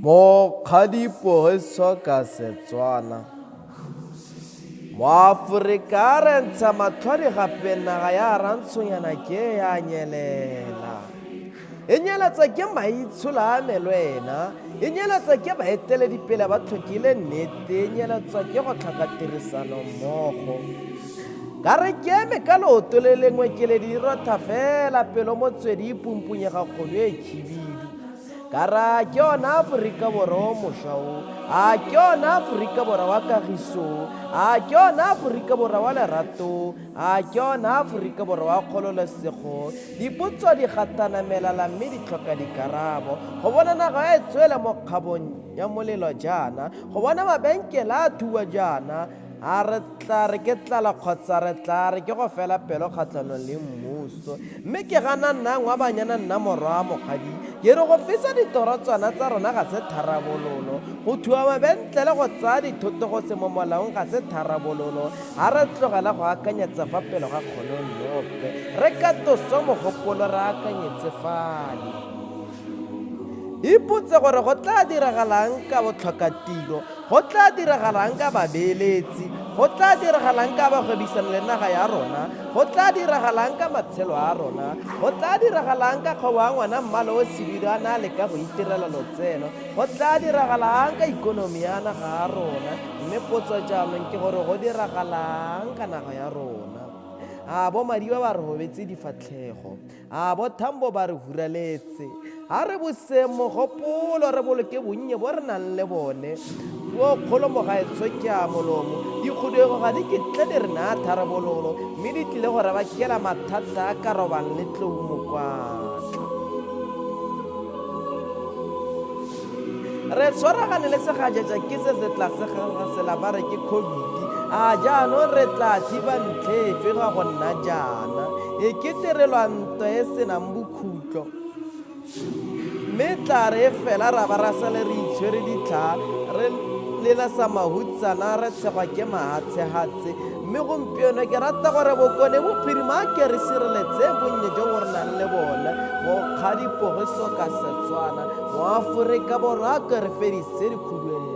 Mokgadi Pogiso ka Setswana. Moaforika re ntsha matlhwadi gape naga ya rantshonyana ke ya nyelela. E nyeletsa ke maitsholo a me le wena, e nyeletsa ke baeteledipele ba tlhokile nnete, e nyeletswa ke go tlhoka tirisano mmogo. Ka re ke eme ka leoto le lengwe ke le di rotha fela pelo motswedi e pumpunyega kgodu e khibidu. Ka re a ke ona Aforika Borwa o mošwa o? A ke ona Aforika Borwa wa kagiso o? A ke ona Aforika Borwa wa lerato o? A ke ona Aforika Borwa wa kgololesego o? Dipotso di gatana melala mme di tlhoka dikarabo. Go bona naga e tswele mo kgabong ya molelo jaana, go bona mabenkele a thuwa jaana, A re tla re ke tlala kgotsa re tla re ke go fela pelo kgatlhanong le mmuso? Mme ke gana nnang wa banyana nna morwa mokgadi, ke re go fisa ditorotswana tsa rona ga se tharabololo, go thuba mabentlele go tsaya dithoto go se mo molaong ga se tharabololo. A re tlogele go akanyetsa fa pele ga kgononope, re katose mogopolo re akanyetse fale. Ipotse gore go tla diragalang ka botlhokatiro. Go tla diragalang ka babeeletsi? Go tla diragalang ka bagwebisano le naga ya rona? Go tla diragalang ka matshelo a rona? Go tla diragalang ka kgwebo ya ngwana mmala o sebidu a ne a leka go itirela lotseno? Go tla diragalang ka ikonomi ya naga ya rona? Mme potso jaanong ke gore go diragalang ka naga ya rona? A bo Madiba ba re hobetse difatlhego? A bo Thambo ba re huraletse. A re boseng mogopolo re boloke bonnye bo re nang le bone. Puo kgolo mogaetsho ke a molomo. Dikhuduego ga di ketle di re naya tharabololo mme di tlile go re bakela mathata a ka robang le tlou mokwatla. Re tshwaragane le segajaja ke se se tlase ga sela ba re ke Covid. A jaanong re tla thiba ntlha efe ga go nna jaana? E kete re lwa ntwa e senang bokhutlo. Mme tla re e fela ra ba ra sale re itshwere ditlhaa re lela sa mahutsana re tshegwa ke mahatshehatshe. Mme gompieno ke rata gore Bokone Bophirima a ke re sireletse bonnye jo bo re nang le bone. Mokgadi Pogiso ka Setswana, Moaforika Borwa a ke re fedise dikhuduego.